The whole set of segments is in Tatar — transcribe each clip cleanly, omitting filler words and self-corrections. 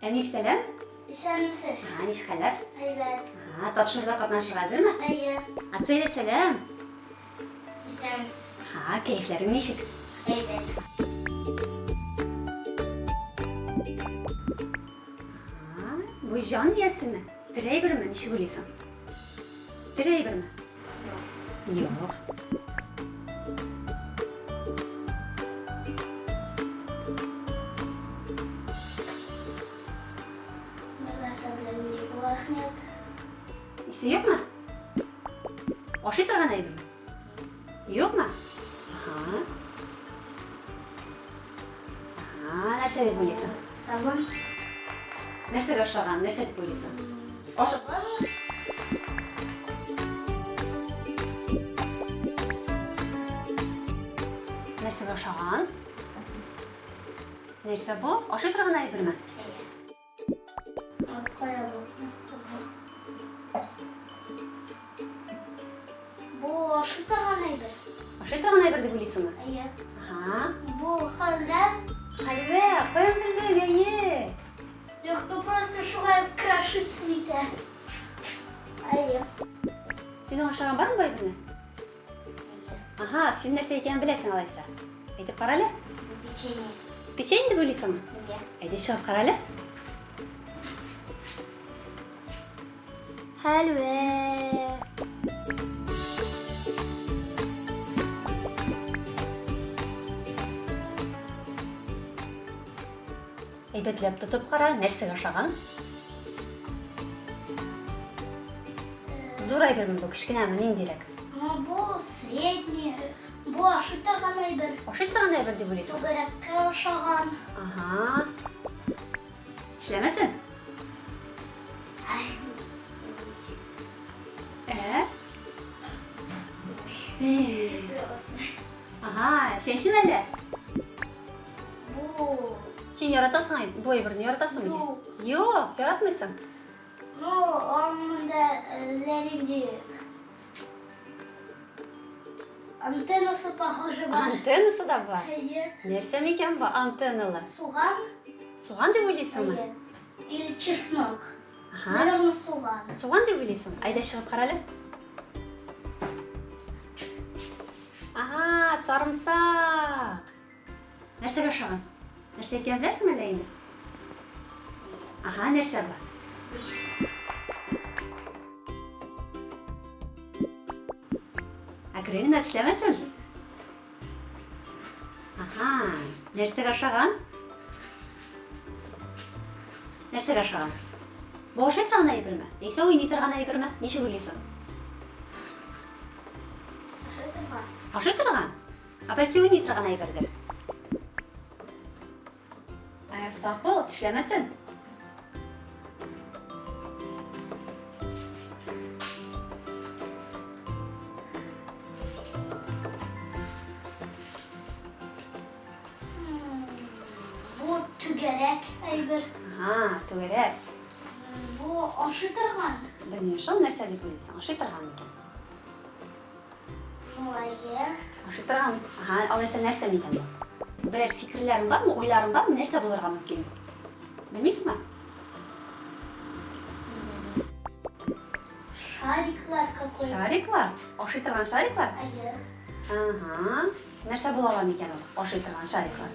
Әмир, сәлам. Исәнмесез. Ага, ничек хәлләр? Әйбәт. Ага, тапшыруда катнашырга әзерме? Әйе. Ацеля, сәлам. Исәнмесез. Ага, кәефләрең ничек? Әйбәт. Ага, бу җан иясеме? Тере әйберме? Ничек уйлыйсың? Тере әйберме? Юк. Нәрсә белән ни рәхмәт. Исе юкмы? Ашый торган әйберме? Юкмы? Ага. Ага, нәрсә дип уйлыйсың? Сабын. Нәрсәгә ошаган? Нәрсә дип уйлыйсың? Аш Нәрсәгә ошаган? Нәрсә бу? Ашый торган әйберме? Кая бу? Бу ашый торган әйбер. Ашый торган әйбер дип уйлыйсыңмы? Әйе. Ага. Бу хәлвә. Хәлвә, каян белдең? Әйе. Юк, ну просто шулай крошиться итә. Әйе. Синең ашаган бармы бу әйберне? Ага, син нәрсә икәнен беләсең алайса. Әйтеп кара әле. Печенье. Печенье дип уйлыйсыңмы? Әйе. Әйдә чыгып кара әле. Хәлвә. Әйбәтләп тотып кара, нәрсәгә ошаган? Зур әйберме бу, кечкенәме, ниндирәк? Ну, бу средний. Бу ашый торган әйбер. Ашый торган әйбер дип уйлыйсың? Түгәрәккә ошаган. Ага. Тешләмәсен? Ә? Ага, чәнчем әллә? Бу. Син яратасың бу әйберне, яратасыңмы? Юк. Юк, яратмыйсың. Ну, он монда әллә Антеннасы похоже бар. Антеннасы да бар. Әйе. Нәрсә микән бу антенналы? Суган. Суган дип уйлыйсыңмы? Әйе. Или чеснок. Ага. Наверное, суган. Суган дип уйлыйсың? Әйдә чыгып кара әле. Ага, сарымсак. Нәрсәгә ошаган? Нәрсә икәнен беләсеңме әллә инде? Ага, нәрсә бу? Әкрен генә тешләмәсен. Ага, нәрсәгә ошаган? Нәрсәгә ошаган? Бу ашый торган әйберме? Яисә уйный торган әйберме? Ничек уйлыйсың? Ашый торган. Ашый торган? Ә бәлки уйный торган әйбердер. Ә, сак бул, тешләмәсен. Бу түгәрәк әйбер. Ага, түгәрәк. Бу ашый торган. Белмим шул, нәрсә дип уйлыйсың? Ашый торган микән? Әйе. Ашый торган. Ага, алайса нәрсә микән бу? Берәр фикерләрең бармы, уйларың бармы, нәрсә булырга мөмкин? Белмисеңме? Шариклар какой. Шариклар? Ашый торган шариклар? Әйе. Ага. Нәрсә була ала микән ул? Ашый торган шариклар.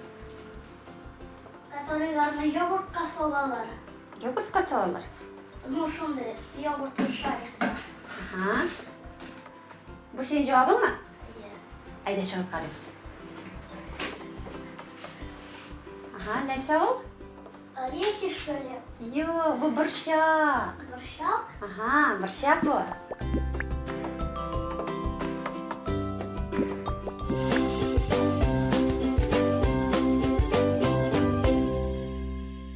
Которыйларны йогуртка салалар. Йогуртка салалар? Ну, шундый йогуртлы шариклар. Ага. Бу синең җавабыңмы? Әйе. Әйдә чыгып карыйбыз. Ага, нәрсә ул? Орехи, что ли? Юк, бу борчак. Борчак? Ага, борчак бу.